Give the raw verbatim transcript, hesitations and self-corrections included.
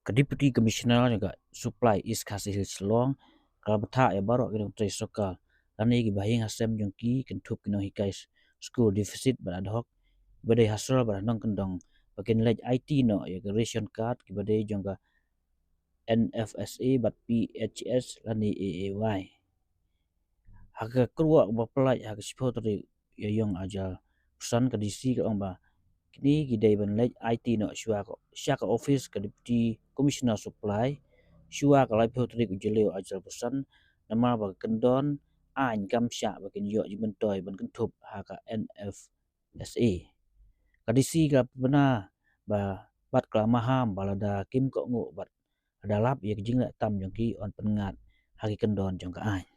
Ka Deputy Commissioner jong ka Supply East Khasi Hills Shillong ka la bthah ïa baroh ki nongtrei sorkar lane ki bahaïing hasem jong ki, kynthup ki nonghikai school deficit bad ad hoc, kiba dei ha sor bad ha nongkyndong, ba kin leit aiti noh ïa ka ration card kiba dei jong ka N F S A bad P H S lane A A Y. Ha ka kyrwoh ba pynlait ha ka shiphew tarik Ïaïong Ajar Pusan, ka D C ka ong ba kine ki dei ban leit aiti noh shuwa ka, sha ka office ka Deputy Commissioner Supply shuwa ka laiphew tarik u Jylliew Ajar Pusan, namar ba ka kyndon aiñ kam shah ba kin ïoh jingmyntoi ban kynthup ha ka N F S A. Ka D C ka la pynbna ba, bad ka la maham ba lada kim kohnguh bad lada lap ïa ka jingleh tam jong ki, yn pynngat ha ki kyndon jong ka aiñ.